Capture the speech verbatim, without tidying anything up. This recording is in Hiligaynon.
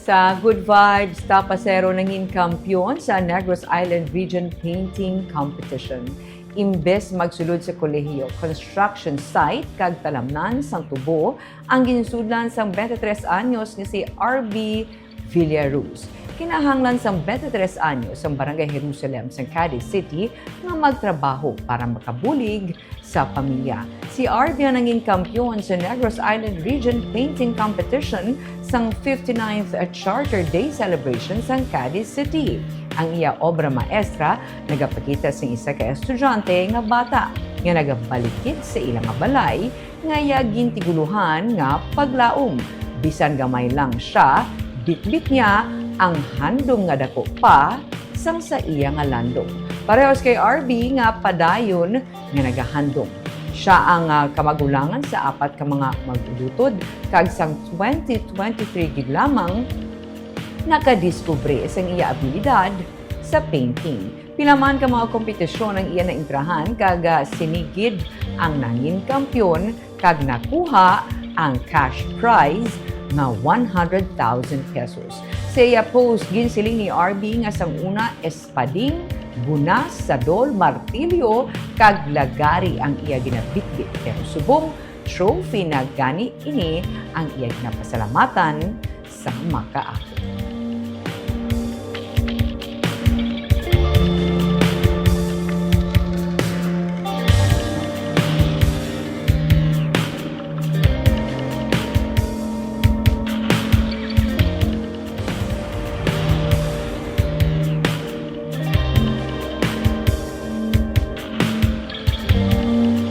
Sa Good Vibes, Tapasero nangin kampiyon sa Negros Island Region Painting Competition. Imbes magsulod sa kolehiyo, construction site kag talamnan sang tubo ang ginsudlan sang twenty-three anyos nga si R B Villaruz. Kinahanglan sang twenty-three anyos sang Barangay Jerusalem sang Cadiz City nga magtrabaho para makabulig sa pamilya. Si R B ang nangin kampiyon sa Negros Island Region Painting Competition sang fifty-ninth Charter Day Celebration sang Cadiz City. Ang iya obra maestra nagapakita sang isa ka estudyante nga bata nga nagabalikid sa ila nga balay nga iya gintigulohan nga paglaom. Bisan gamay lang sia, bitbit niya ang handom nga dako pa sang sa iya nga landong. Parehas kay R B nga padayon nga nagahandom. Siya ang, ah, kamagulangan sa apat ka mga mag-ulutod, kag sang twenty twenty-three gid lamang nakadiskubre sang iya abilidad sa painting. Pila man ka mga kompetisyon ang iya naentrahan, kag, ah, sini gid ang nangin kampiyon kag nakuha ang cash prize nga one hundred thousand pesos. Sa iya post, ginsiling ni R B nga sang una, espading, bunas, sadol, martilyo, kag lagari ang iya ginabitbit, pero subong trophy na gani ini ang iya ginapasalamatan sa makaakon.